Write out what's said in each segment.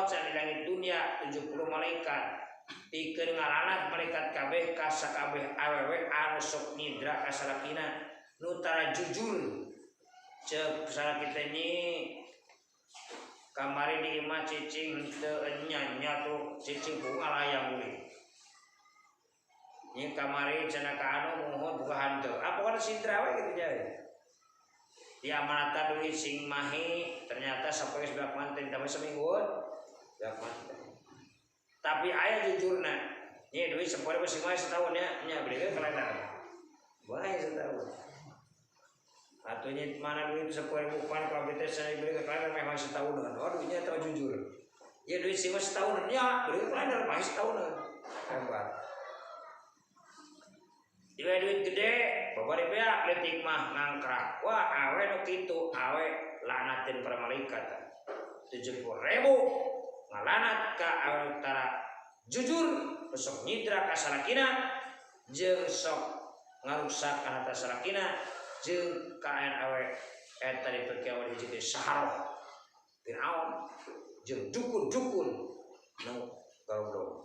Allah cenah di langit dunia 70 malaikat pikeun ngalanat malaikat kabeh ka sakabeh awewe anu sok nyidra ka salakina nu tara jujur. Ceuk salaki teh nyi kamari di imah cicing teu nya tuh cicing bunga layang deui. Nyi kamari cenah ka anu muhun buka hanteu. Ah pokona sidra we kitu nya. Diamanatan duit sing mahi ternyata sampai geus beak manten tambah seminggu beak manten. Tapi aya jujurna. Nyi duit 10.000 sing mahi setahun nya nya beli kalender. Bae setahun. Atuh nyi mana duit 10.000 pan ku abdi teh cenah dibeli kalender mah setahun. Waduh nya teh jujur. Ya duit sing setahun nya beli kalender mah setahun. Hebat. Diberi duit gede, babari beak leutik mah ngangkrak. Wah, awe nu kitu, awe laknatin para malaikat. 70.000 ngalanat ka awe nu tara jujur, nu sok nyidra ka salakina, jeung sok ngarusak kana harta salakina, jeung kaayaan awe eta diperkiawan hiji teh saharoh Firaun jeung dukun-dukun nu garobrog.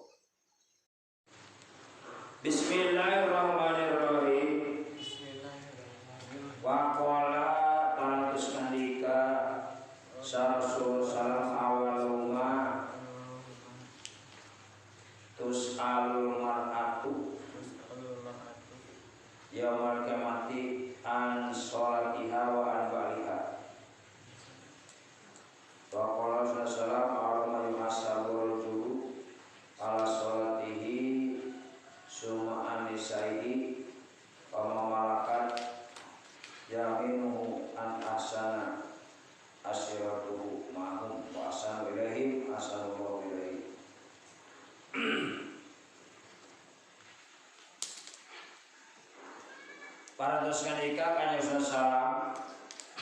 Bismillahirrahmanirrahim. Bismillahirrahmanirrahim. Wa qala parantos ngendika sa Rasul salam awaluma tus'alul mar'atu yaumul qiyamati an sholatiha wa an baliha. Wa qala sallam awaluma yuhasabu rajulu ala sholatihi summa anisaihi wa ma malakat yaminuhu an ahsana asyiratuhu ma'hum wa ahsanu ilaihim ahsanallahu ilaihim. Parantos ngendika kanjeng Rasul salam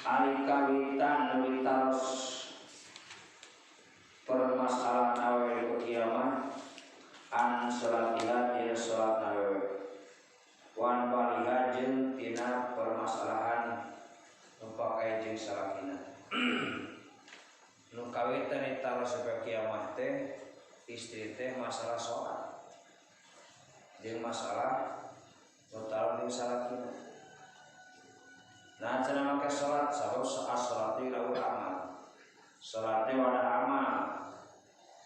ari kawitan nu ditaros permasalahan awewe kiamat an salatiha dina salat awewe wan baliha jeung tina permasalahan nu pakai jeung salakina. Nu kawitan ditaros sampai kiamat teh istri teh masalah salat jeung masalah nu taruh jeung salakina. Nah cenah make salat sabab as-salatu lahu amal. Salat teh wadah amal.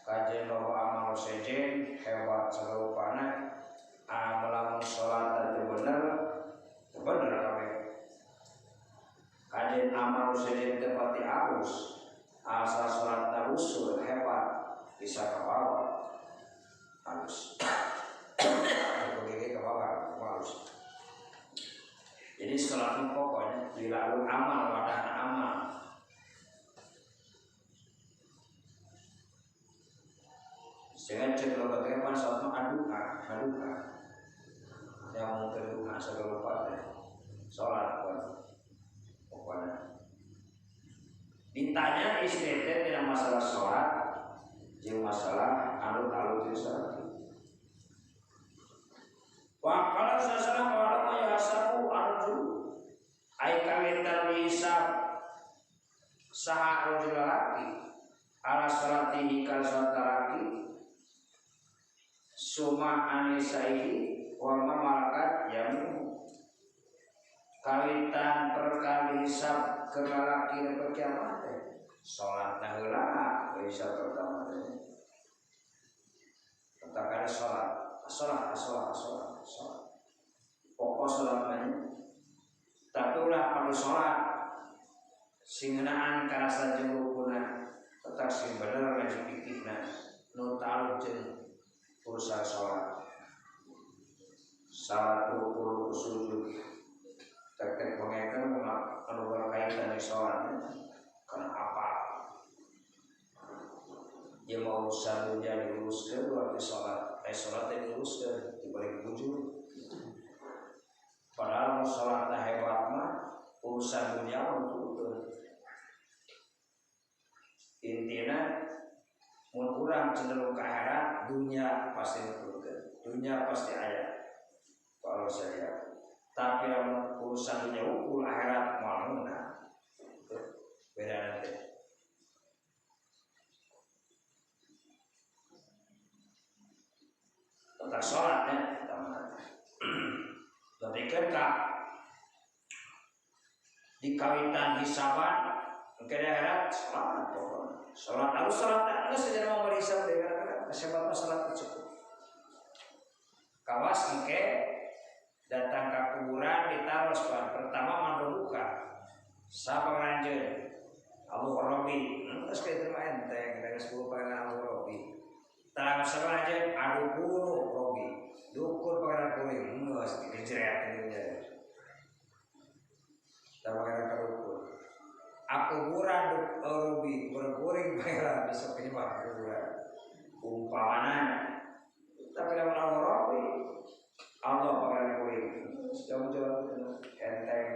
Kajen loba amal sejen hebat sarupana amal lamun salat teu bener teu bener kabeh. Kajen amal sejen teu pati alus asal salatna usul hebat bisa kabawa halus. Begini kabawa halus. Jadi salat itu pokoknya dilalu amal wadah amal. Sehingga cek loba teh pan salat mah aduka, aduka. Yang mungkin duka segala rupa teh. Salat pun pokoknya. Ditanya istri teh tidak masalah salat, jeung masalah anut-anut jeung salat. Wa qala sallallahu alaihi wa sallam arju ai kawitan hisab saha rajul laki ala salatihi ka salat laki suma anisaihi wa ma malakat yaminu. Kawitan perkali hisab ke lalaki dan kiamat teh salatna heula hisab pertama teh. Katakan salat, salat, salat, salat, salat. Pokok salat mah. Tapi ulah perlu salat singenaan karasa jeung rukuna tetap sing bener ngaji fikihna nu taluk jeung urusan salat. Salat rukun sujud tek-tek pengekan anu berkaitan dengan salat karena apa? Dia mau urusan dunia diuruskan berarti salat, salat diuruskan dibalik bujur. Padahal mau salatnya hebat mah urusan dunia untuk itu. Intinya mun urang cenderung ke akhirat, dunia pasti nuturkeun, dunia pasti aya. Kalau saya tapi lamun urusan dunia ukul akhirat moal meunang. Beda nanti. Sholat ya tapi kan di kawitan hisaban ke daerah sholat pokoknya sholat harus sholat enggak sejarah mau berhisab deh karena sebab sholat cukup kawas engke datang ke kuburan ditaruh sholat pertama mandubuka siapa nganjeun Allah Rabbi terus kayak itu mah enteng dari 10 pangeran Allah Rabbi terang siapa nganjeun adu bunuh Rabbi dukun pangeran kuring geus dijeret dinya tah pangeran kadukun kuburan Rabbi kuring pangeran besok penyembah kuburan umpamana tapi lamun Allah Rabbi Allah pangeran kuring jauh-jauh enteng.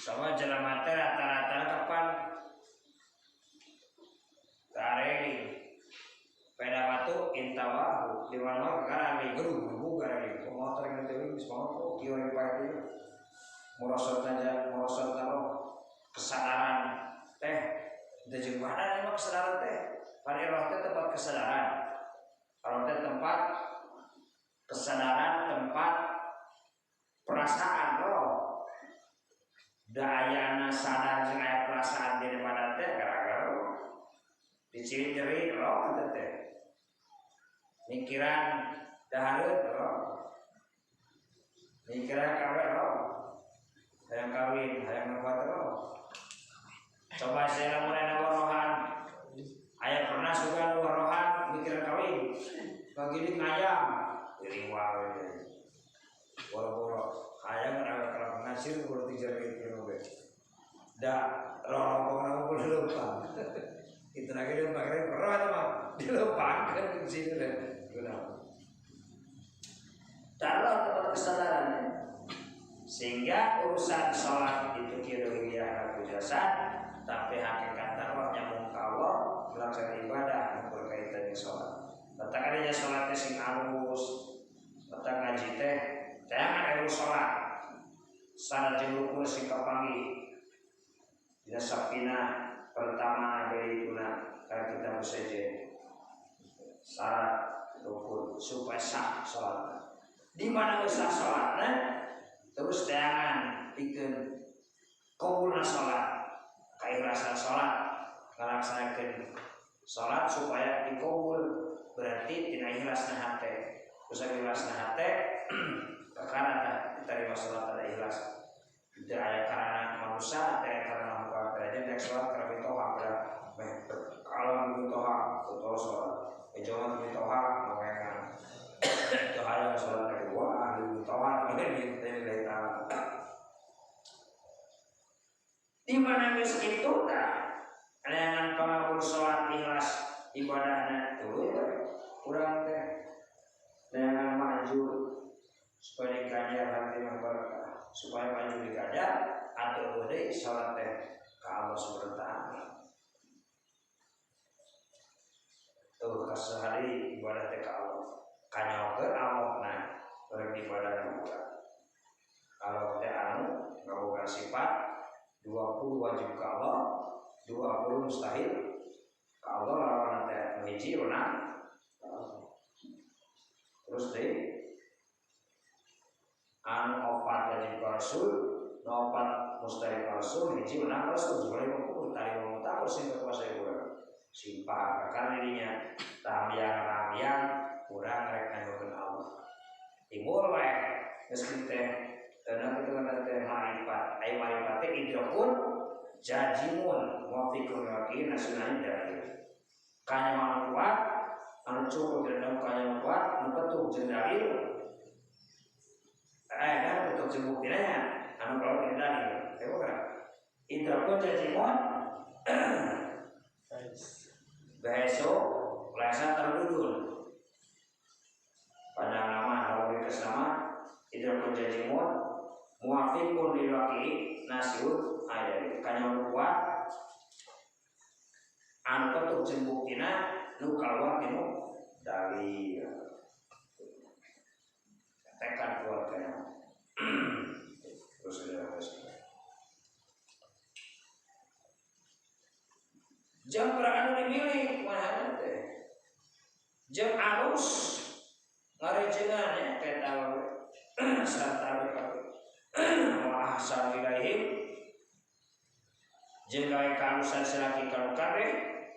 Sama jelema teh rata-rata kapan tareling peda batu intawahu di mana garali geru garali motor yang teh geus motor kieu yang pae teh morosot aja morosot taruh kesadaran teh teu jeung badan emang kesadaran teh pada roh teh tempat kesadaran roh teh tempat kesadaran tempat perasaan roh dayana sadar jeung aya perasaan diri badan teh gara-gara diciri nyeri roh teh mikiran dahareun roh mikiran kawe roh hayang kawin hayang buat roh coba saya lamun aya rohan aya pernah suka rohan mikiran kawin bagini ngayam piring wae boro-boro hayang awe kalau ngasir boro tijar itu oge da roh roh lupa itu lagi dia pakai roh itu mah dilupangkan di sini deh guna taruh tempat kesadaran sehingga urusan sholat itu kira-kira aku jasa tapi hakikat taruh nyambung ke Allah melaksanakan ibadah yang berkaitan dengan sholat letak adanya sholatnya sing alus letak ngaji teh jangan alus sholat syarat jeung rukun sing kapanggih dina sapina pertama dari guna kalau kita musaja syarat rukun supaya sah sholat di mana sah sholatnya terus jangan bikin kabulna sholat keikhlasan sholat ngalaksanakeun sholat supaya dikabul berarti tina ikhlasna hate terus ikhlasna hate perkara tah diterima sholat ada ikhlas tidak aya karena manusia tidak karena muka derajat tidak sholat karena mitoha kalau mitoha betul sholat jangan mitoha mengenang mitoha yang sholat dari wah ahli mitoha ini dari tahu di mana geus kitu tah dengan pangabul sholat ikhlas ibadahna tuluy urang teh dengan maju supaya diganjar hati mah berkah supaya maju diganjar atau deui salat teh ka Allah Subhanahu wa taala tuh kasehari ibadah teh ka Allah kanyaokeun Allah na rek ibadah urang kalau teh anu ngaboga sifat 20 wajib ka Allah 20 mustahil ka Allah lawan teh hiji urang terus deh anu opat wajib ka rasul nu opat mustahil ka rasul hiji menang rasul boleh mengukur tali memutar sing kekuasaan urang simpah karena dirinya ramyang-ramyang urang rek nanyokeun Allah timur wae geus kitu teh tenang kitu kana teh marifat ai marifat teh idrakun jajimun muwafiqun waqi nasional dalil kanya anu kuat anu cukup dina kanya kuat anu petuh jeung dalil dan petuh jeung buktina nya anu kalau dina dalil teh bukan idrakun jajimun besok lesa terdudul panjang nama kalau sama idrakun jajimun muwafiqun lil waqi nasihun ayat kanya kuat anu petuh jeung buktina nu kaluar tinu dalil tekad kuat kanya terus ada. Jeung perang anu dimilik kumaha teh. Jeung alus ngarejengan ya kayak awewe sarta awewe kabeh. Wa ahsan ilaihim jeung gawe kaalusan salaki ka kabeh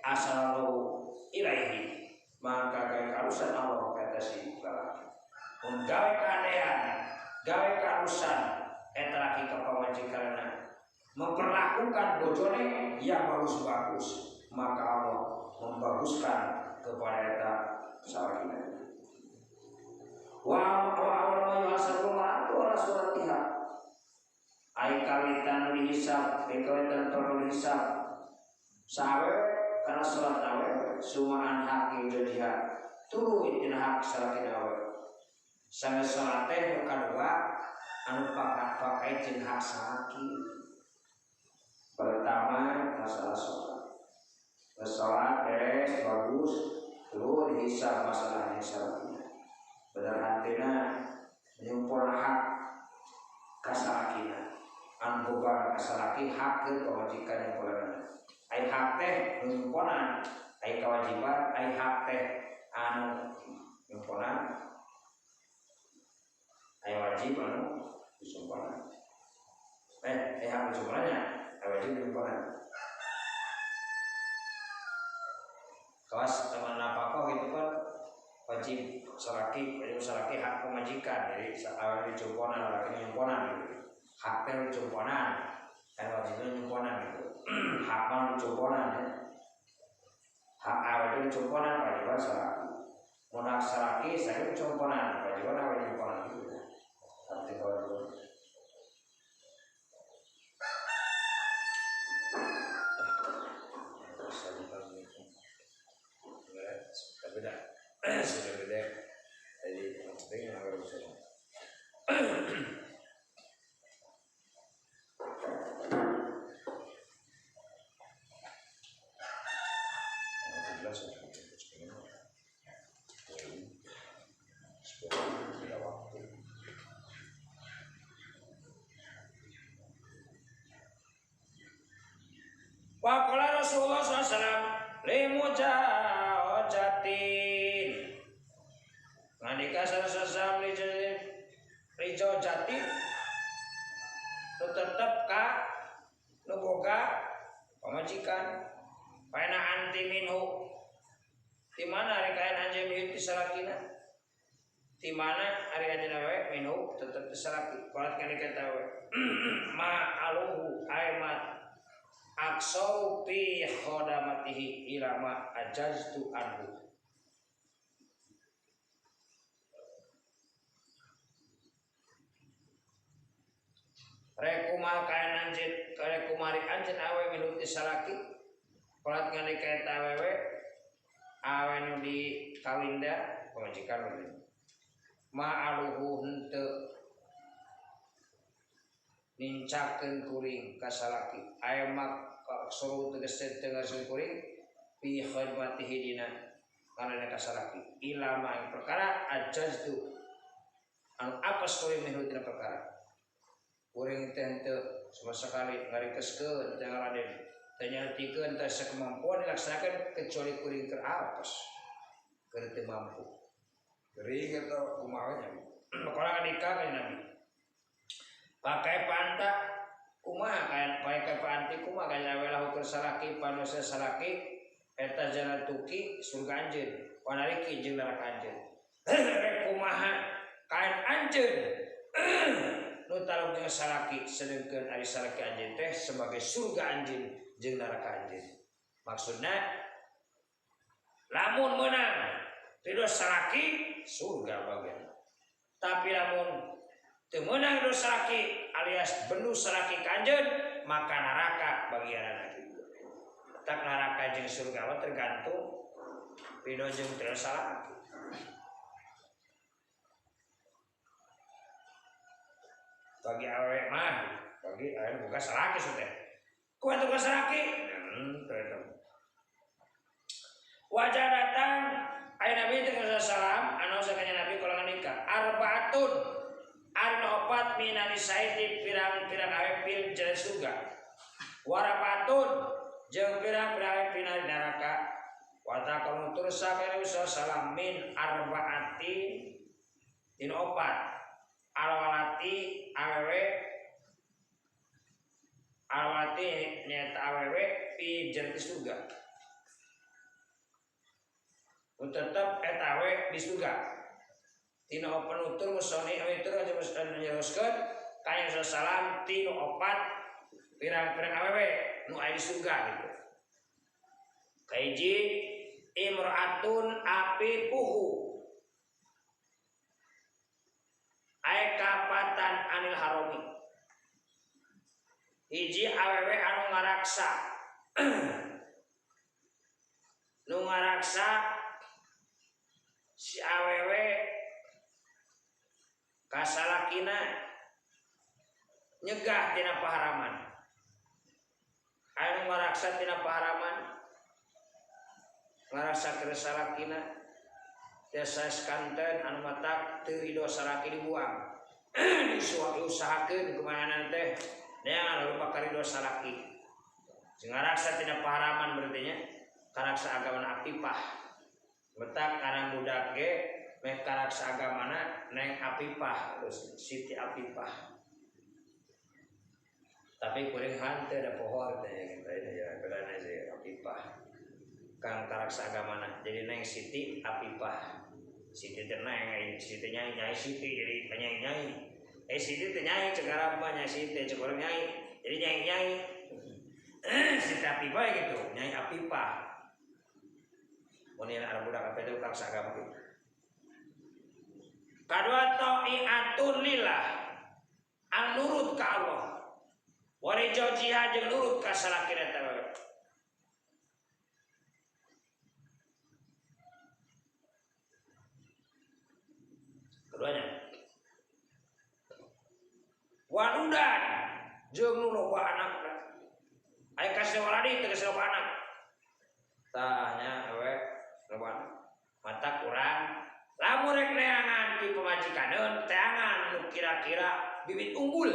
asalallahu ilaihi maka gawe kaalusan Allah kata si lalaki. Mun gawe kahadean, gawe kaalusan eta laki ka pamajikanna memperlakukan bojone yang bagus-bagus, maka Allah membaguskan kepada eta salakina. Wa awal ma yuhasabu mar'atu ala suratiha. Ai kawitan dihisab, ai kawitan perlu dihisab. Sawe kana salat awe sumaan hak jojiha. Tuluy tina hak salakina awe. Sanggeus salat teh nu kadua anu pakai jeung hak salaki. Pertama masalah sholat. Sholat beres bagus, terus dihisab masalahnya salakina. Bener hantina nyumpul hak kasalakina. Anu boga kasalaki hak ke kewajiban yang polanana. Ai hak teh nyumponan, ai kewajiban, ai hak teh anu nyumponan, ai wajib anu disumponan. Ai hak disumponannya, ai wajib disumponan. Kelas teman nafkah itu kan wajib salaki hak pemajikan. Jadi awal dicumponan, laki nyumponan gitu. Hak teh dicumponan, kan wajibnya nyumponan gitu. Hak mah dicumponan ya. Hak awal itu dicumponan, kewajiban salaki. Mun hak salaki saya dicumponan, kewajiban awal dicumponan gitu. Arti kewajiban. Beda, sudah beda. Jadi yang penting yang harus bisa. Wa qala Rasulullah sallallahu alaihi wasallam limujawajatin ngandika sarasasam lijo jati nu tetep ka nu boga pamajikan paena anti minhu di mana ari kaen anjeun minhu ti salakina di mana ari anjeun we minhu tetep ti salaki kuat ngandika ta we ma aluhu ay ma aksau fi khodamatihi ila ma ajaztu anhu. Rekuma kaen anjeun rekumari anjeun awe minum ti salaki kolat ngandika eta awewe awe nu di kawinda pamajikan ma aluhu henteu nincakeun kuring ka salaki aya mak suruh tegas tegas kuring fi khidmatihi dina karena ka salaki ilama ing perkara ajaztu anu apes kuring minhu tina perkara kuring teh henteu sama sekali ngarikeskeun teh ngaraden teh nyartikeun teh sakemampuan dilaksanakeun kecuali kuring keur apes keur teu mampu gering eta kumaha nya maka nikah ka Nabi pakai panta kumaha kayak pakai panti kumaha kaya awe lahu keur salaki panusa salaki eta jalan tuki surga anjeun panariki jeung neraka anjeun rek kumaha kaen anjeun nu taluk jeung salaki sedengkeun ari salaki anjeun teh sebagai surga anjeun jeung neraka anjeun maksudna lamun meunang ridho salaki surga bagian tapi lamun teu meunang ridho salaki alias benu salaki kanjeun maka neraka bagianana. Tak neraka jeung surga mah tergantung ridho jeung teu salaki. Bagi awewe mah, bagi awewe boga salaki teh. Kumaha boga salaki? Teu. Wajah datang aya Nabi teh salam anu sakanya Nabi kalau nikah arbaatun anu opat minani saiti pirang-pirang awe pil jalan surga. Warapatun Jeung pirang-pirang pina neraka wa taqamu tursa kana salam min arbaati dina opat alwalati awewe alwalati nyaeta awewe fi jannati surga tetep eta awe di surga tina penutur musoni awe tur aja menyeruskeun ka salam tinu opat pirang-pirang awewe nu aya di surga gitu. Kahiji imra'atun afifuhu aya kapatan anil harami. Hiji awewe anu ngaraksa nu ngaraksa si awewe kasalakina nyegah tina paharaman. Anu ngaraksa tina paharaman ngaraksa keur salakina tiasa kanten anu matak teu ridho salaki dibuang. Diusahakeun kumaha teh neangan rupa karido salaki. Sing ngaraksa tina paharaman berarti nya karaksa agamana apipah. Betak kana budak ge meh karaksa agamana neng apipah terus Siti Apipah. Tapi kuring hanteu da pohor teh gitu ya bedana sih Apipah. Kang karaksa agamana jadi neng Siti Apipah. Siti teh neng Siti nyai nyai Siti jadi nyai nyai. Siti teh nyai cek Arab mah nyai Siti cek urang nyai jadi nyai nyai. Siti Apipah gitu nyai Apipah. Mun arah budak apa itu karaksa agama gitu. Kadua ta'iatun lillah an nurut ka Allah. Wari jaujiha jeung nurut ka salakina eta we. Keduanya waludan jeung nu loba anakna. Aya kasih waladi teu kasih loba anak. Tah nya we loba anak. Mata kurang lamun rek neangan ti pamajikaneun teangan nu kira-kira bibit unggul.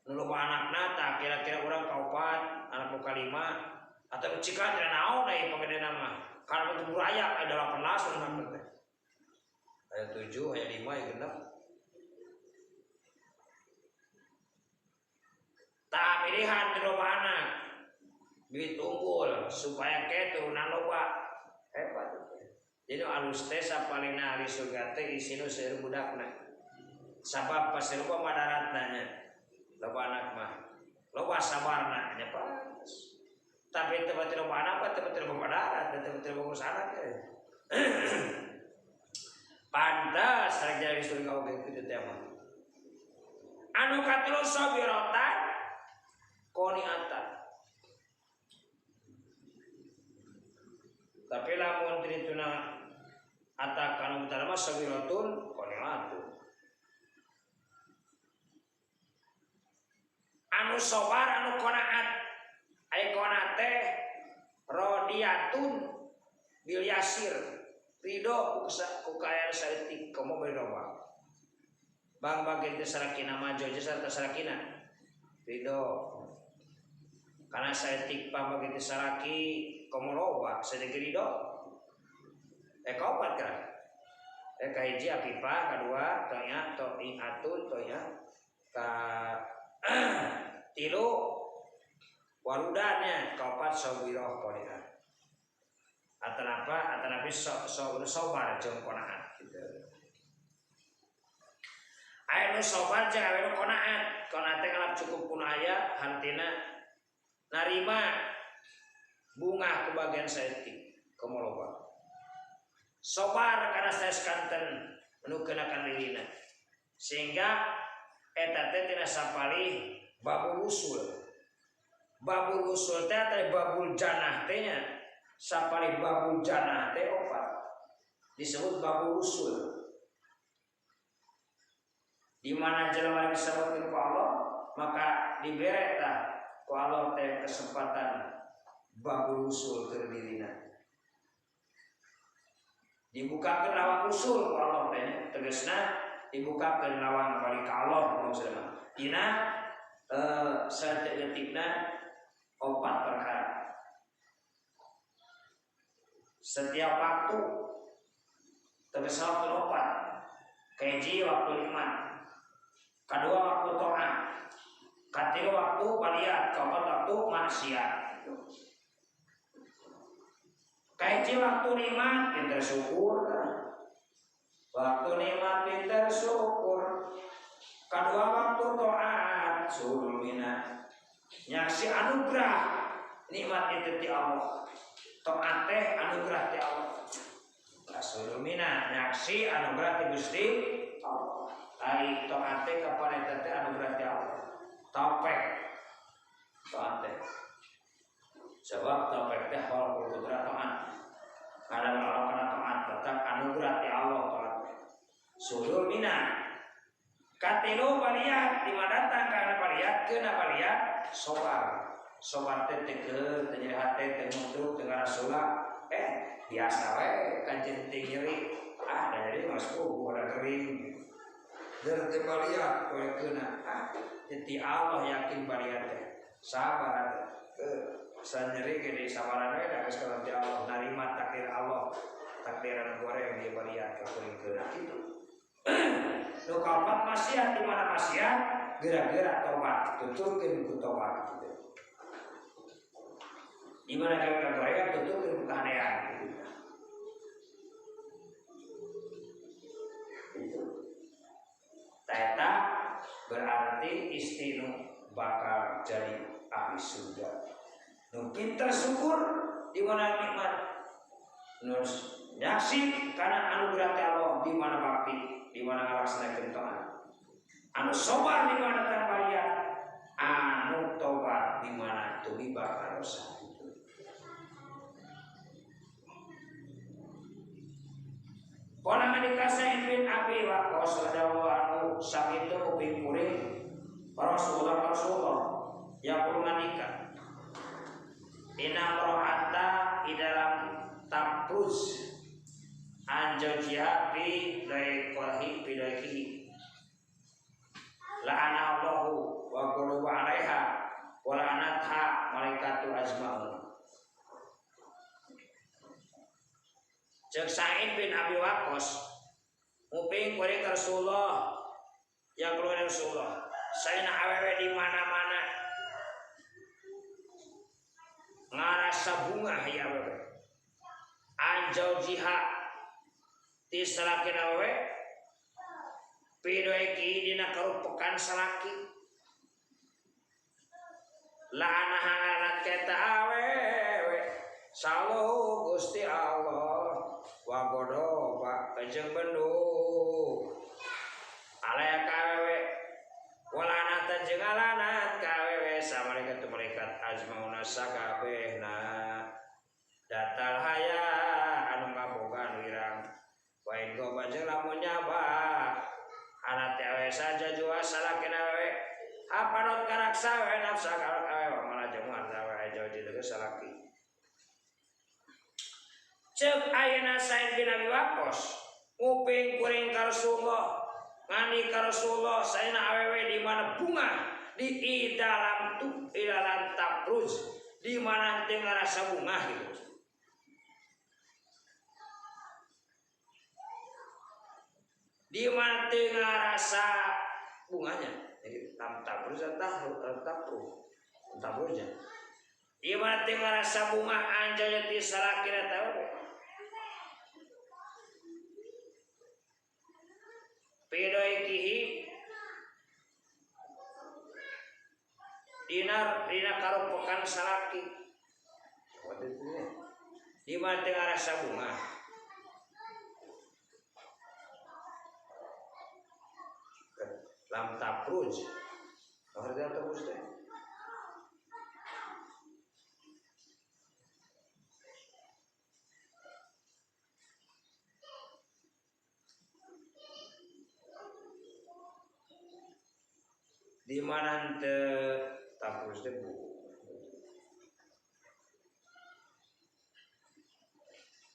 Nu loba anakna tah kira-kira urang kaopat, anak nu kalima atau nu cikan teh naon deui pangedena mah. Karena bentuk burayak aya 18 anak teh. Aya 7, aya 5, aya 6. Tah pilihan di loba anak bibit unggul supaya ke turunan loba. Hebat. Jadi alus teh sapalina ahli surga teh isinu seueur budakna. Sabab pasti loba madaratna nya. Loba anak mah. Loba sabarna nya pas. Tapi teu bati loba anak mah teu bati loba madarat, teu bati loba ngurus anak ya. Pantas rek jadi surga oge kitu teh mah. Anu katilu sabiratan qoniatan. Tapi lamun trituna ataka nu utara mah sabiratun qoniatun. Anu sabar anu qanaat. Ai qanaat teh rodiatun bil yasir. Ridho ku kaayaan saeutik komo bari loba. Bang bagian teh sarakina maju aja sarta sarakina. Ridho. Karena saeutik pambagi teh saraki komo loba saeutik ridho. Kaopat kan? Kahiji apipah, kadua tonya to'iatun tonya ka tilu warudannya kaopat sawiroh qoni'ah. Atanapa atanapi sobar jeung qanaat gitu. Aya nu sobar jeung aya nu qanaat. Qanaat teh ngalap cukup ku aya hartina narima bunga ku bagian saeutik komo loba. Sobar kana saes kanten nu keunakan dirina. Sehingga eta teh tina sapalih babul usul. Babul usul teh babul janah teh nya. Sapalih babul janah teh opat. Disebut babul usul. Di mana jelema disebutkeun ku Allah, maka dibere tah ku Allah teh kesempatan babul usul keur dirina. Dibukakeun lawang usul ku Allah teh tegasna dibukakeun lawang balik ka Allah maksudna. Dina saeutik-eutikna opat perkara. Setiap waktu tegas waktu opat. Kahiji waktu nikmat. Kedua waktu taat. Ketiga waktu baliat, keempat waktu maksiat. Kahiji waktu nikmat pinter syukur. Waktu nikmat pinter syukur. Kedua waktu taat sulul minah. Nyaksi anugerah nikmat itu ti Allah. Taat teh anugerah ti Allah. Sulul minah nyaksi anugerah ti Gusti Allah. Ai taat teh kepada eta teh anugerah ti Allah. Taufik taat teh. Sebab taufik teh khalqul qudrah taat. Kadang Allah kana taat tetap anugerah ti Allah taat teh. Sulul minah. Katilu baliat di mana datang kana baliat keuna baliat sobar. Sobar teh teu teu nyeri hate teu mutu teu ngarasula biasa we kanjeng teu nyeri ah da nyeri mah kudu kering. Der teu baliat we keuna ah ti Allah yakin baliat teh. Sabar teh. Asa nyeri ge disabaran we da geus kana ti Allah narima takdir Allah. Takdiran goreng dia baliat ka kuring keuna kitu. Nu kaopat maksiat di mana maksiat geura-geura tobat tuturkeun ku tobat gitu. Di mana kagorengan tuturkeun ku kahanean gitu. Itu. Eta berarti istri nu bakal jadi ahli surga. Nu pinter syukur di mana nikmat. Nu nyaksi kana anugerah Allah di mana bakti, di mana ngalaksanakeun taat. Anu sobar di mana tanpa liat, anu tobat di mana tumiba ka dosa itu. Kona ngandika Sa'id bin Abi Waqqas radhiyallahu anhu sakitu kuping kuring Rasulullah yaqulu ngandika inna mar'ata di dalam tapruz anjaujiha bi daiqahi bi daiqihi la'ana Allahu wa qulubu 'alaiha wa la'anatha malaikatu azmaun. Cek Sa'id bin Abi Waqqas nguping kuring Rasulullah yang keluar Rasulullah saena awewe di mana-mana ngarasa bunga ya awewe anjaujiha ti salaki awewe pidoeki dina karupekan salaki la'ana hangarat keta awewe sawo Gusti Allah wa godo pak jeung bendu alaya ka awewe walanat jeung alanat ka awewe samalaikat malaikat azmauna sakabehna datal haya anu ngabogaan wirang wain goba jeung lamun nyaba anak teh awewe saja jua salakina awewe apanot karaksa we nafsa karak awewe malah jeung awewe jauh di salaki. Cek ayeuna Sa'id bin Abi Waqqas nguping kuring ka Rasulullah ngani ka Rasulullah saena awewe di mana bunga di dalam tu di dalam tapruz di mana teu ngarasa bunga gitu. Di mana teu ngarasa bunganya. Jadi tapruz tapruz tapruznya. Di mana teu ngarasa bunga anjaya ti salakina teh. Pidoikihi dina karupekan salaki di mana teu ngarasa bunga lam tafruj harga tafruj teh di mana teu tafruj teh bu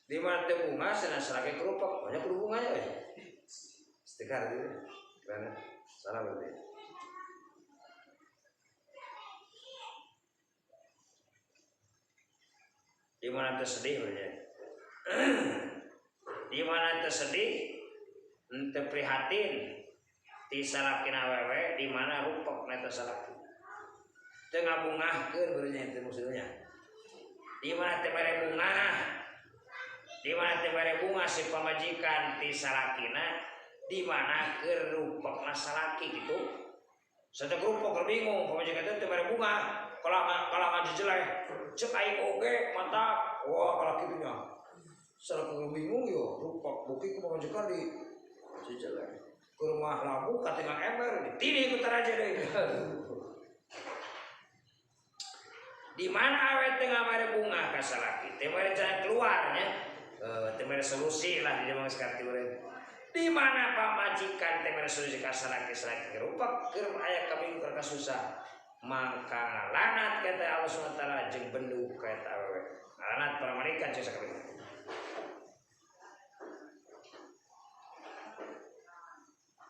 di mana teu bunga cenah salaki kerupuk banyak kudu bunganya euy istikar gitu karena salah berarti di mana teu sedih berarti Di mana teu sedih, teu prihatin ti salakina awewe di mana rupek na eta salaki. Teu ngabungahkeun beureunnya teh maksudnya. Di mana teu mere bungah, di mana teu mere bunga si pamajikan ti salakina, di mana keur rupekna salaki gitu. Satu kerupuk keur bingung pamajikan teh teu mere bunga, kalah ngajejeleh. Cek aing oge mantap. Wah, kalah kitu nya. Salaki bingung yo, rupek bukti ku pamajikan di jejeleh. Ke rumah lampu katingang ember, ditini ku taraja deui. Di mana awe teu ngamare bunga ka salaki, teu mere jalan keluarnya, teu mere solusi lah di mah sekarang teh. Di mana pamajikan teu mere solusi ka salaki, salaki rupek keur aya kabingung keur kasusah. Mangka ngalanat ka eta Allah Subhanahu wa taala jeung bendu ka eta awewe. Ngalanat para malaikat jeung sakabeh.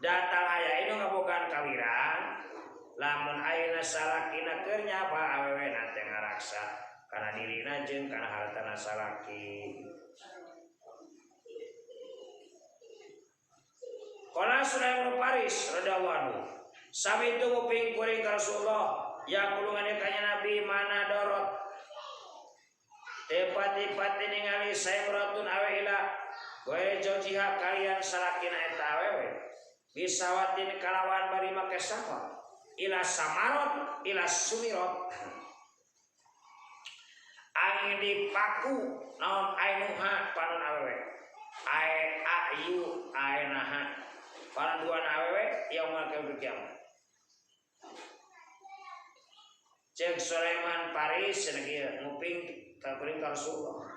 Datal aya inu ngabogaan kawiran lamun ayeuna salakina keur nyaba awewe na teh ngaraksa kana dirina jeung kana hartana salaki. Qala Sulaiman Paris radhiyallahu anhu sami itu nguping kuring ka Rasulullah ya kulungane ka Nabi mana dorot tepati-pati ningali saimratun awe ila goe jaujiha kalian salakina eta awewe bisawatin kalawan bari make sahwat ila samarot ila sumirot angin dipaku naon ainuha panon awewe ae ayu aenaha panon dua awewe yaumul kiamat. Cek Sulaiman Paris cenah kieu nguping ka kuring ka Rasulullah.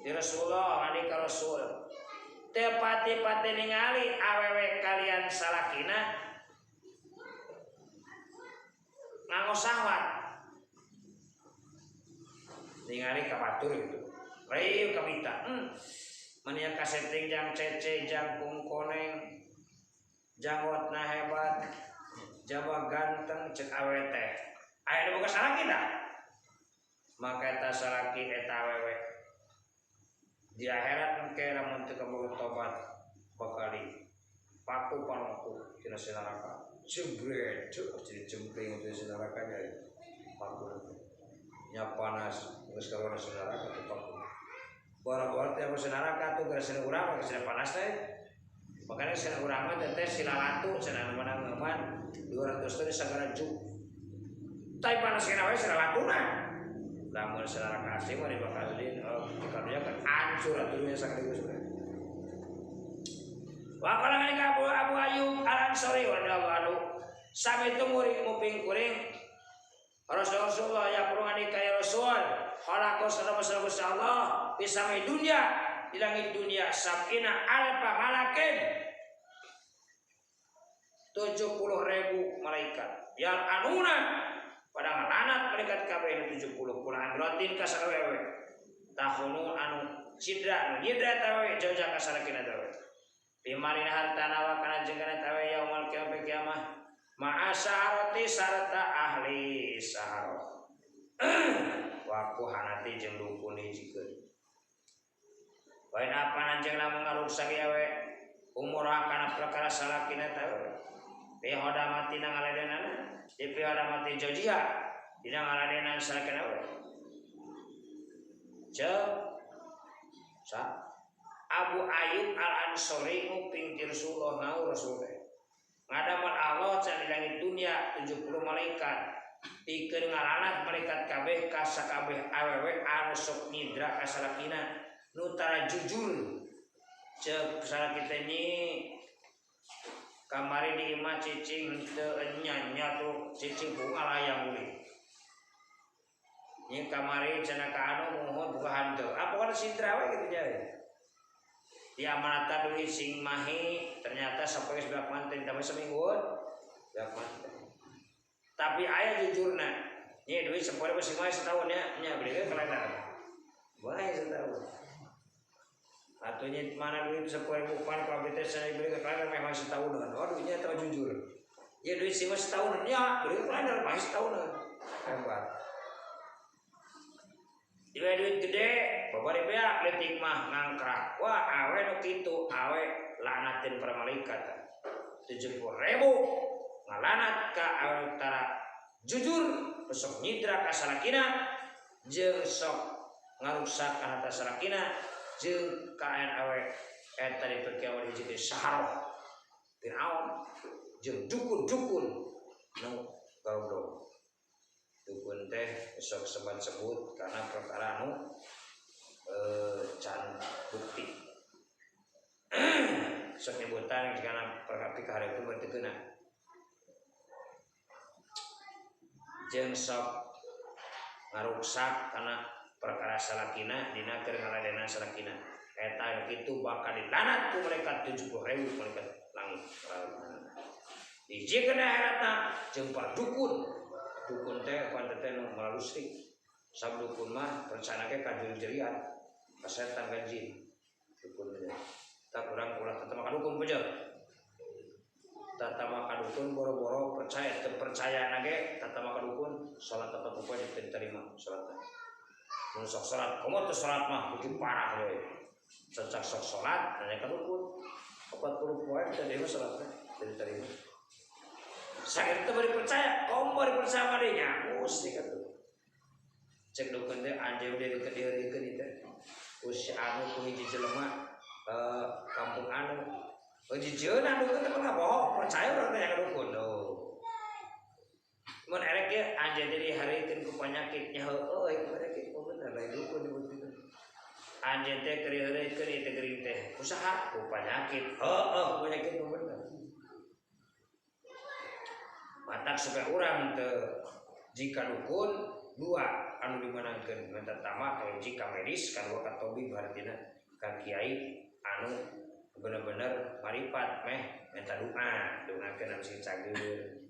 Di Rasulullah ngadi ka Rasul. Teu pati-pati ningali awewe kalian salakina nganggo sahwat. Ningali ka batur gitu. Rieu ka mita. Mania kasetting jang cece jang kungkoneng. Janggotna hebat. Jawa ganteng cek awewe teh. Aya nu boga salaki tah? Maka eta salaki eta awewe di akhirat engke lamun teu kaboga tobat bakal paku panongku tina neraka. Jebret, jadi jempling tina neraka nya paku. Nya panas geus kaluar neraka teh paku. Bara-bara teh aya neraka tuh gara sina urang mah sina panas teh. Makanya sina urang mah teh silalatu cenah nu menang ngeuman 200 teh sagara juk. Tapi panas kena wae silalatuna. Lamun neraka asli mah dibakal di kadunya kan hancur atuh dunya sakaligus. Wa qala ngani Abu Ayyub Al-Ansari radhiyallahu anhu sami tumuring nguping kuring Rasulullah ya kurang ngani ka ya Rasul khalaqo sareng Gusti Allah bisa dunya di langit dunia sabina alfa malakin 70.000 malaikat yang anuna pada ngalanat malaikat kabeh 70 kula anrotin ka sawewe tahunu anu sidra anu nyidra tawe jauh ka salakina tawe pimarina hartana wa kana jeung kana tawe yaumul kiamah ma'asarati sarta ahli sahara wa kuhanati jeung dukun hijikeun wae apa jeung lamun ngaruksak awe umur kana perkara salakina tawe fi hodamati na ngaladenana di fi hodamati jaujiha dina ngaladenan salakina we ceuk sa Abu Ayyub Al-Ansori nguping ti Rasulullah ngau Rasul teh ngadaman Allah can di langit dunia 70 malaikat pikeun ngalanat malaikat kabeh ka sakabeh awewe anu sok nyidra ka salakina nu tara jujur ceuk salaki teh nyi kamari di imah cicing teu enya tuh cicing bunga layang ulih nyi kamari cenah ka anu muhun buka hanteu apa kana sidra we kitu nya diamanatan duit sing mahi ternyata sampai sebelah manten tambah seminggu beak manten tapi aya jujurna nyi duit sepuluh ribu sing mahi setahun nya nya beli kalender bae setahun atuh nya mana duit 10.000 pan kalau kita saya beli kalender memang setahun waduh nya teu jujur ya duit sing setahun nya beli kalender mahi setahun hebat. Dibere duit gede, babari beak leutik mah ngangkrak. Wah, awe nu kitu, awe laknatin para malaikat. 70.000 ngalanat ka awe tara jujur, sok nyidra ka salakina jeung sok ngaruksak kana harta salakina jeung kaayaan awe eta diperkirawan hiji saharoh Firaun jeung dukun-dukun nu garodong. Dukun teh sok sebat-sebut karena perkara anu can bukti. Sok nyebutan karena perkara pikahare itu berarti kena. Jeung sok ngaruksak karena perkara salakina dina keur ngaladenan salakina. Eta kitu bakal dilanat ku malaikat 70.000 malaikat langit. Dijieun akhiratna jeung para dukun. Dukun teh pan teh nu malusrik. Sab dukun mah rencana ge ka jeri-jerian, ka setan ka jin. Dukun teh. Tak urang ulah tetep ka dukun bejo. Tatama ka dukun boro-boro percaya teu percaya na ge tatama ka dukun salat tepat poe diterima salat teh. Mun sok salat komo teu salat mah beuki parah we. Cocok sok salat nanya ka dukun 40 poe teu diterima salat teh diterima. Sakit teu bari percaya, komo bari percaya mah nya musrik atuh. Cek dukun teh anjeun dieurikeun ieu teh. Usia anu ku hiji jelema kampung anu. Jijieuna dukun teh mah bohong, percaya urang teh ka dukun. Duh. Mun erek ge anjeun teh dihareukeun ku panyakit nya heueuh ieu penyakit mah bener lain dukun disebutkeun. Anjeun teh keur dihareukeun ieu teh gering teh usaha ku panyakit. Heueuh penyakit mah bener. Matak supaya urang teu jika dukun dua anu dimenangkeun minta tama ka jika medis kadua ka tabib hartina ka kiai anu bener-bener maripat meh minta doa doakeun anu sing cager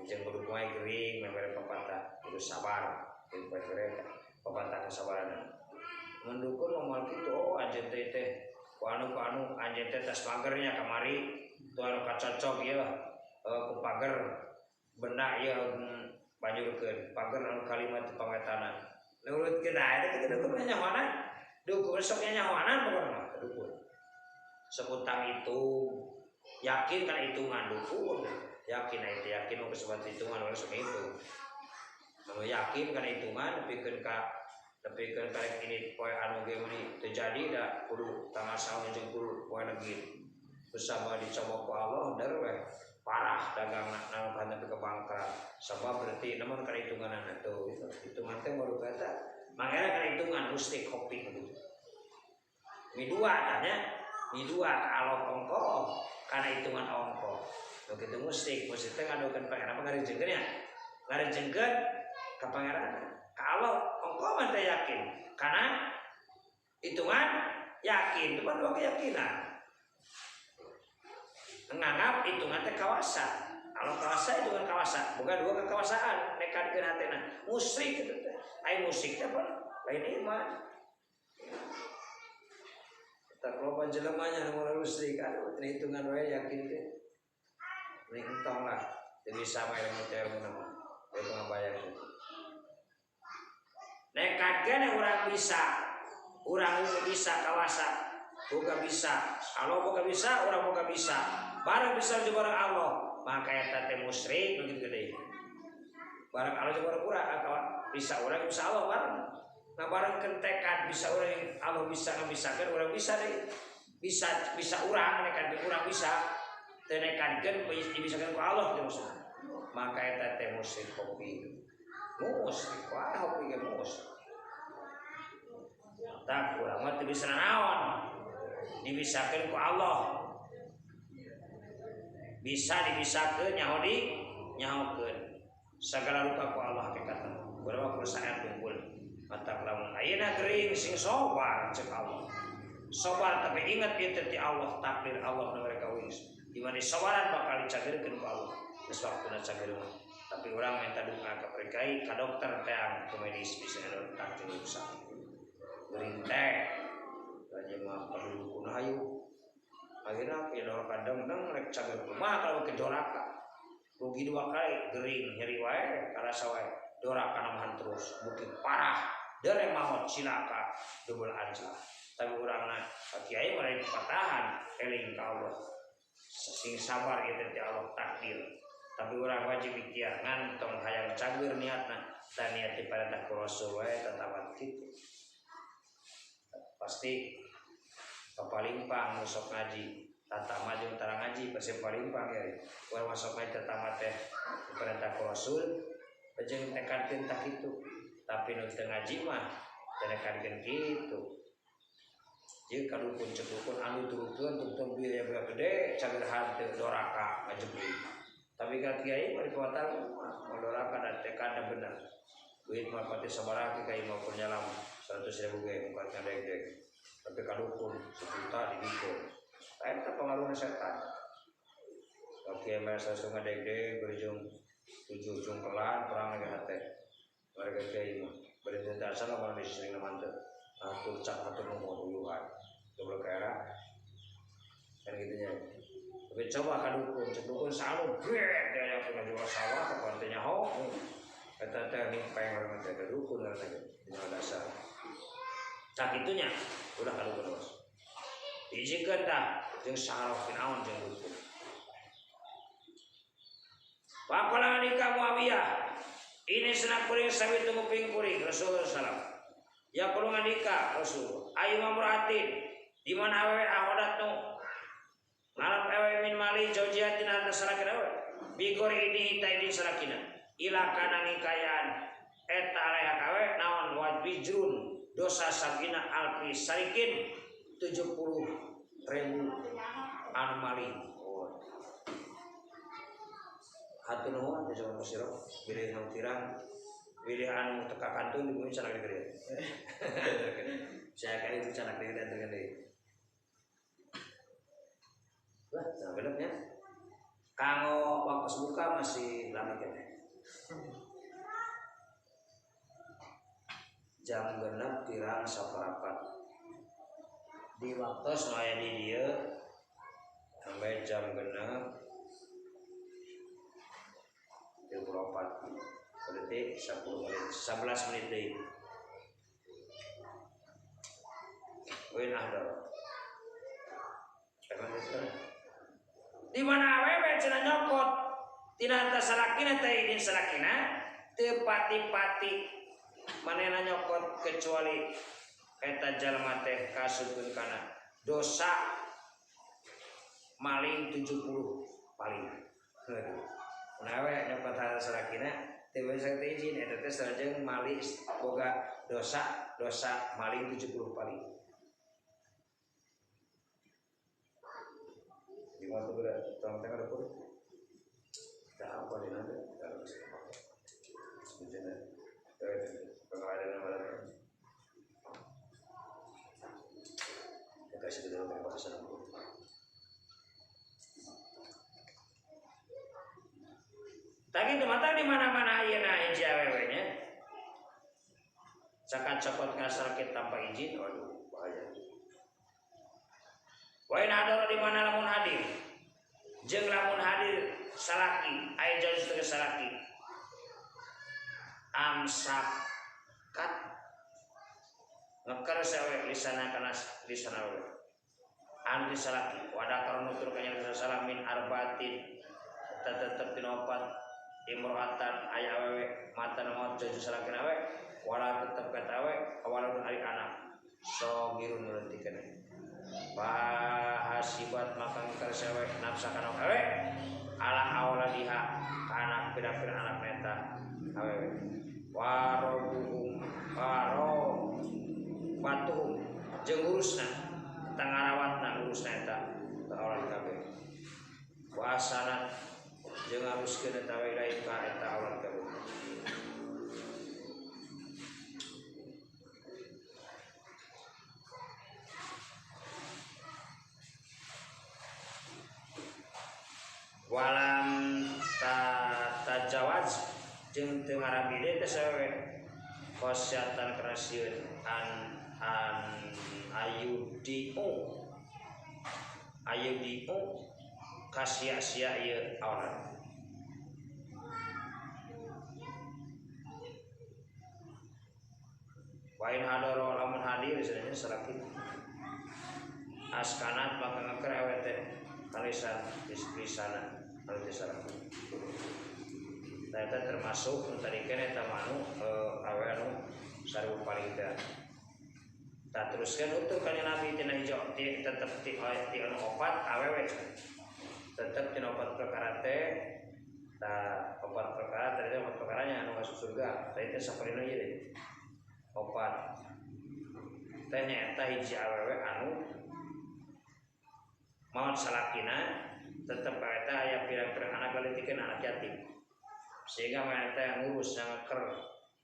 jeung kudu kumaha gering meh mere papatah kudu sabar jeung mere papatah kasabaran mun dukun ngomong kitu oh anjeun teh teh ku anu anjeun teh tas magernya kamari tu anu kacocok ieu ku pager benda ieu banjurkeun pager anu kalimat pangwetanan nurutkeun aya teh kitu dukun nyahoanan dukun sok nyahoanan pokona mah dukun seputang itu yakin kana hitungan dukun yakin itu yakin mau sesuatu hitungan oleh semua itu kalau yakin kana hitungan nepikeun karek ini poe anu ge meuni teu jadi da kudu tamasaun jeung kudu poe legit bersama dicoba ku Allah der weh parah dagang nang nepi ka bangkrut sabab berarti namun kana hitunganna tuh hitungan teh baru kata mangera kana hitungan mesti kopi gitu mi dua tanya mi dua kalau ongko kana hitungan ongko begitu musrik musrik teh ngadokeun pangeran apa ngarejengkeun nya ngarejengkeun ka pangeran kalau ongko mah teh yakin karena hitungan yakin itu kan dua keyakinan nganggap hitungan teh kawasa kalau kawasa hitungan kawasa bukan dua kekawasaan nekadkeun hatena musrik kitu teh ai musrik teh apa lain iman tak loba jelemanya nu musrik aduh teu hitungan wae yakin teh mending entong lah teu bisa mah ilmu teh ilmu mah teu ngabayar nekadkeun urang bisa kawasa boga bisa Allah boga bisa urang boga bisa bareng bisa jeung bareng Allah maka eta teh musyrik begitu gede bareng Allah jeung bareng urang bisa urang bisa Allah bareng nah bareng tekad bisa urang Allah bisa ngabisakeun urang bisa deui bisa bisa urang nekadkeun urang bisa teu nekadkeun dibisakeun ku Allah teh maksudna maka eta teh musyrik kopi musyrik wah kopi ge musyrik tak urang mah teu bisa naon dibisakeun ku Allah bisa dibisakeun nyaho di nyahokeun sagala rupa ku Allah hakikatna urang mah kudu tungkul mata lamun ayeuna gering sing sabar cek Allah sabar tapi ingat ieu teh ti Allah takdir Allah nu mereka wis di mana sabaran bakal dicageurkeun ku Allah geus waktuna cager mah tapi urang minta doa ka perkai ka dokter teang ku medis bisa takdir rusak gering teh raja mah perlu kunaha hayu akhirna ke doraka dengdeng rek cager kumaha kalau ke doraka rugi dua kali gering nyeri wae karasa wae doraka namahan terus bukit parah dere maot cilaka double ancla. Tapi urangna kiai mah dipatahan eling ka Allah. Sing sabar ieu teh Allah takdir. Tapi urang wajib ikhtiar ngan tong hayang cager niatna dan niat diperintah ku Rasul wae tatamat kitu. Pasti papalimpang nu sok ngaji tatama jeung tara ngaji pasti palimpang ya. Urang masuk ngaji tatama teh diperintah ku Rasul jeung tekadkeun tah kitu. Tapi nu teu ngaji mah teu nekadkeun kitu. Jeung kadukun cek dukun anu turutkeun tungtung biaya gede cager hanteu doraka ngajebli. Tapi ka kiai mah dipawatan mah doraka da tekadna bener. Duit mah pati sabaraha ka imah pun nyalam 100.000 ge muka deg-deg. Tapi kadukun sejuta dibikeun. Eta pengaruhna setan. Ka kiai mah langsung ngadeg-deg berujung tujuh jungkelan perang lagi hate. Mereka kiai mah bari teu asal mah di sering mantep. Atur cak atur nuhun uyuhan. Goblok era kan gitu nya. Tapi coba kadukun, cek dukun selalu brek dia yang punya jual sawah ke kontenya ho. Eta teh nimpeng urang teh dukun urang teh dina dasar. Cak itunya udah kadukun bos. Diijinkeun tah jeung saharoh Firaun jeung dukun. Waqala nikah Muawiyah ini senang kuring sawi tunggu ping kuring Rasulullah sallam. Ya perlu ngandika Rasul ayu mamratin di mana awewe ahodat nu ngalap awewe min mali jaujiatin harta salakina awewe bigor ini ta ini salakina ila kana ngikayaan eta alaiha kawe naon wajibun dosa sabina alfi sarikin 70.000 anu mali. Oh. Hatur nuhun teh zaman pasiro bilih nu tirang bilih anu teka kantun di bumi sanak gede. Saya kali itu sanak gede dan gede. Wah, jangan genepnya. Kanggo waktu buka masih lama kene. Jam genep tirang saparapat. Di waktu aya di dieu sampai jam genep 34. Berarti 10 menit, 11 menit deui. Win ahdar. Di mana awewe cenah nyokot tina harta salakina teh idin salakina teu pati-pati manehna nyokot kecuali eta jalma teh kasubkeun kana dosa maling 70 paling. Mun awewe nyokot harta salakina teu bisa teh izin eta teh sareng mali boga dosa dosa maling 70 paling. Di waktu berat tolong tengok dapur. Tak apa di nanti kalau bisa pakai. Sebenarnya pengajaran malam. Kita kasih dulu tengok bahasa dulu. Tak itu mata di mana-mana ayeuna hiji awewe nya. Cakat copot ngasarkeun tanpa izin, waduh bahaya. Wa in hadara di mana lamun hadir. Jeung lamun hadir salaki, aya jauh teu salaki. Amsakat ngeker sawe lisana kana lisana we. Anu salaki wada nutur kanya salamin arbatin tetep tina opat imro'atan aya awewe matan maut jauh salaki awe wala tetep kata awe awalun ari anak sogirun nulutikeun bahasibat maka ngker sewe nafsa kana awe ala awladiha ka anak pira-pira anak neta awewe warobuhum waro batuhum jeung urusna tangarawatna urusna eta ka awlad kabeh wasanat jeung ngaruskeun eta we lain ka eta awlad kabeh. Walam tajawaz jeung teu ngarabide teh sawewe khosyatan karasieun an ayudiu ayudiu kasia-sia ieu aurat. Wain hadoro lamun hadir sebenarnya salaki askanat maka ngeker awe teh kalisan lisana anu teh salaki. Nah, eta termasuk nu tadi keneh eta mah anu awe anu 1000 palida. Tah teruskeun utuh kana Nabi tina hijau ti tetep ti anu opat awewe. Tetep tina opat perkara teh tah opat perkara tadi opat perkaranya anu masuk surga. Tah itu saparina ieu deui. Opat teh nyaeta hiji awewe anu maot salakina tetep eta aya pirang-pirang anak leutikkeun anak yatim. Sehingga mana teh ngurus ngeker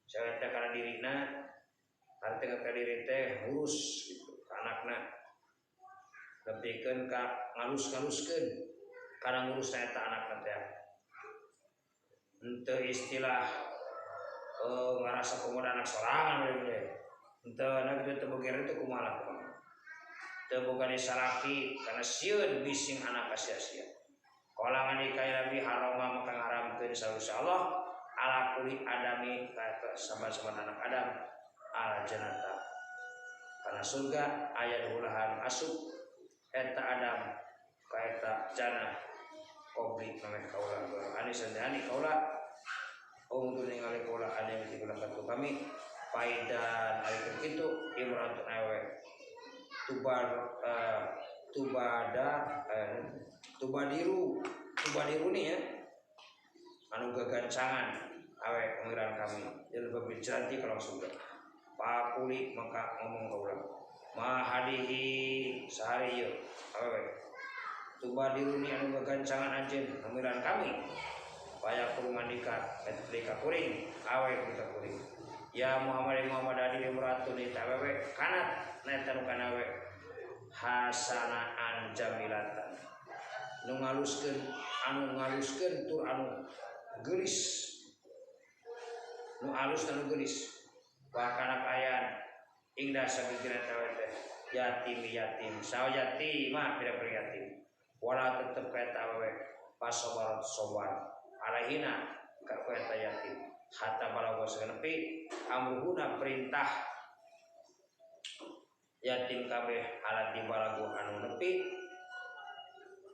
saya teh kana dirina arti ka diri teh ngurus gitu ka anakna lebihkeun ka ngalus-ngaluskeun kana ngurus eta anakna teh henteu istilah ngarasa komodo anak sorangan we henteu na kitu teu boger itu kumaha kumaha teu boga salaki kana sieun bising anak sia-sia. Kala ngandika Nabi harama maka ngaramkeun saha Allah ala kuli adami ka saban-saban anak Adam ala jannata kana surga aya ulahan asup eta Adam ka eta jannah qobli nameh kaula ani sandani kaula ungtur ningali kaula ane mesti kaula katu kami faidan ari kitu imratun awe tubar tubada tubadiru tubadiru nih ya anu gagancangan awe pengiran kami jelema berjanti kalau surga pakuli maka ngomong kaula ma hadihi sehari ieu awewe tubadiru ni anu gagancangan anjeun pengiran kami paya kurmandika etlika kuring awe kuring kuring ya Muhammad Muhammad adi imratun eta awewe kanat na eta nu kana awe hasanaan jamilatan nu ngaluskeun anu ngaluskeun tur anu geulis nu alus anu geulis bahkan kaayaan ingda sagigireun tawe teh yatim yatim saha yatimah pira-pira yatim wala tetep ka eta awewe pasobarat sobar alaihina ka eta yatim hatta balaga sanepi amruhuna perintah yatim kabeh alat di balagu anu nepi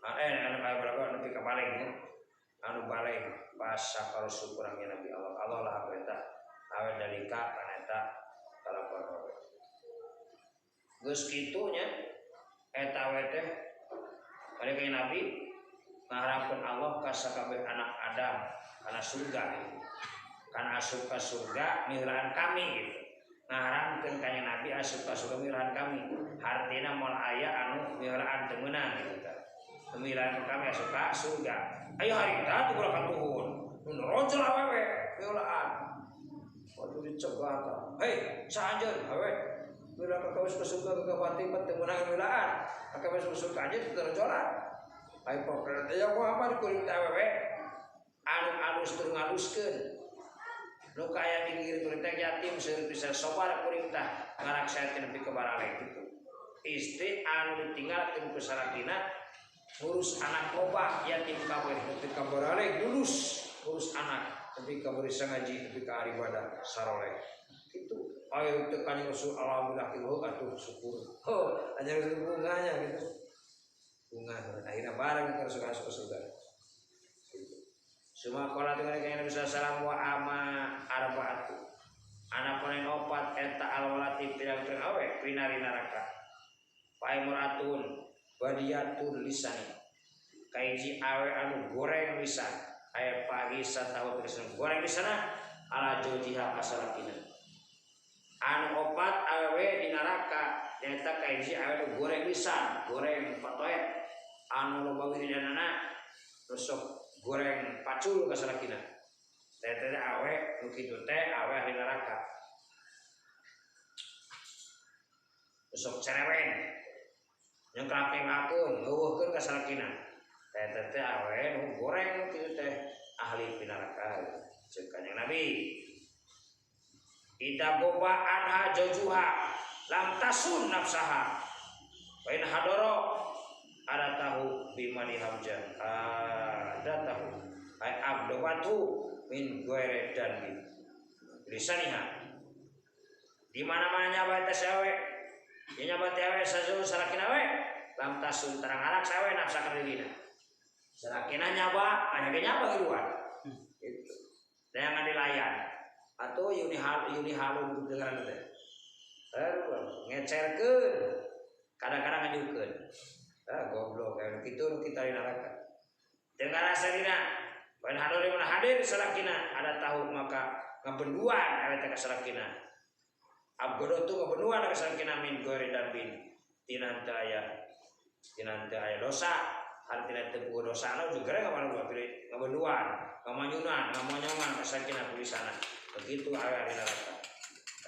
anu balagu nepi ka baleg ya. Anu baleg basa kalau syukurangnya Nabi Allah Allah lah perintah awe dalika kana eta kalakuan awe geus kitu nya eta awe teh balik ka Nabi ngaharapkeun Allah ka sakabeh anak Adam kana surga kana asup ka surga miheulaan kami gitu ngaharamkeun ka Nabi asup ka surga miheulaan kami hartina moal aya anu miheulaan teu meunang gitu tah miheulaan kami asup ka surga ayo harita teu ulah katuhun nu rojol awewe miheulaan waduh dicegah tah hei saha anjeun awewe miheulaan ka ka surga gagabati mah teu meunang miheulaan ka ka surga anjeun teu rojolan ayo pokokna ya Muhammad kuring teh awewe anu alus tur ngaluskeun nu kaya di kuring teh yatim seueur bisa sobar kuring tah ngaraksakeun nepi ka baralek gitu istri anu ditinggalkeun ku salakina ngurus anak loba yatim kabeh nepi ka baralek lulus ngurus anak nepi ka bisa ngaji nepi ka ibadah saroleh gitu ayo teu kanjeng Rasul alhamdulillah kieu atuh syukur oh kanjeng Rasul bunganya gitu bunga akhirnya bareng ke surga masuk ke surga. Semua qala dengan Nabi sallallahu alaihi wasallam wa ama arbaatu. Ana paling opat eta alwalati pirang-pirang awe pinari neraka. Paimratun badiyatul lisani. Kaiji awe anu goreng lisan. Aya pagi satahu tegas goreng lisana ala jojiha kasalakina. Anu opat awewe di neraka nyaeta kaiji awe anu goreng lisan, goreng patoet. Anu loba wiridanana sok goreng pacul ka salakina. Teh teh awe nu kitu teh awe ahli neraka. Sok cereweng. Nyengklak-nyengklakeun, ngeuweuhkeun ka salakina. Teh teh awe nu goreng nu kitu teh ahli neraka. Ceuk Kanjeng Nabi. Ida goba anha jojuha lam tasun nafsaha. Wa in hadoro ada tahu bimani hamzah ada tahu ay abdawatu min ghairi danbi lisaniha Di mana-mana nyaba teh sawe. Nya nyaba teh awe sazu salakina we. Lam tasun tarang arak sawe nafsa ka dirina. Salakina nyaba, aya ge nyaba ngiluan. Gitu. Dayangan dilayan. Atau yuni hal yuni halun dengaran teh. Ngecerkeun. Kadang-kadang ngajukeun. Ah goblok kayak kitu nu kita di neraka. Teu ngarasa dina. Wan hadori mun hadir salakina ada tahu maka ngabenduan awe teh ka salakina. Abgodo tu ngabenduan ka salakina min gori dambin. Tina teu aya dosa, hartina teu puguh dosana juga ngabenduan ngabenduan, ngamanyunan, ngamonyongan ka salakina tulisana. Begitu awe di neraka.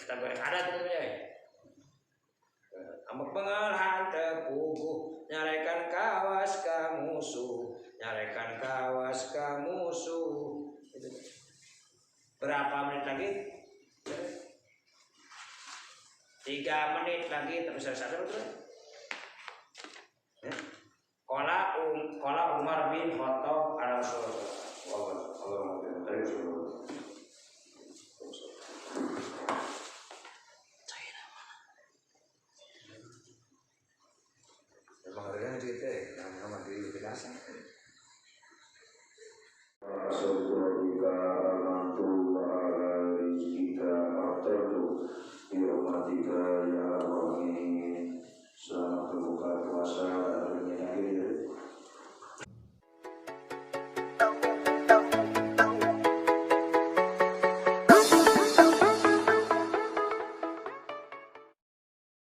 Eta goreng ada tuh ya. Ambek pengalahan tepuguh nyarekan kawas ka musuh, nyarekan kawas ka musuh. Itu. Berapa menit lagi? 3 menit lagi tapi selesai betul. Ya. Qala Umar bin Khattab ala Rasulullah. Memang ada cerita, nama-nama diri biasa. Rasulullah.